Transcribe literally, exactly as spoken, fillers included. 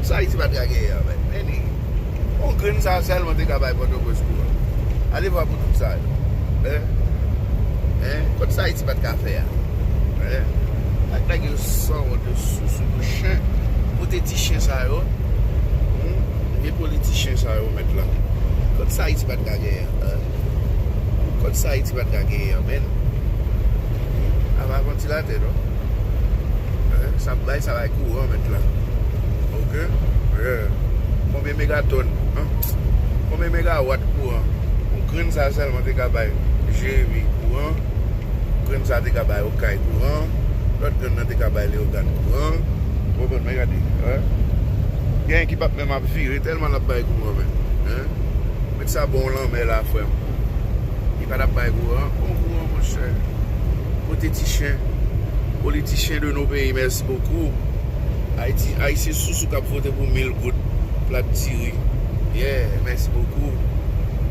Sa Ayiti pa t ka genyen an, men. Men li, yon grenn sa sèlman te ka bay Pòtoprens kouran. Ale vwa pou tout sa yo. Hein? Hein? Kot sa Ayiti pa t ka fè a? Hein? Ak nèg yo sanwont, yo sousou kou chen. Kote ti chen sa yo? Hmm? Vye politichen sa yo mèt la. Kot sa Ayiti pa t ka genyen an? Hein? Kot sa Ayiti pa t ka genyen an, men? Apa vantilatè, non? Hein? Sa bay, sa bay kouran mèt la. Ok? Yeah. Konbyen megatòn? Hein? Konbyen megawat kouran? Yon grenn sa sèlman te ka bay Jeremi kouran. Grenn sa te ka bay Okay kouran. Lòt grenn nan te ka bay Leyogàn kouran. Ou konprann? Men gade, hein? Gen ki p ap menm ap vire tèlman l ap bay kouran, men. Hein? Met sa bon lanmè la, frè m. Li pa t ap bay kouran. Bon kouran, monchè. Kote ti chen? Politichien de nos pays, merci beaucoup. Ayiti, Ayisyen sousou k ap vote pou mil goud plat diri. Yeah, merci beaucoup.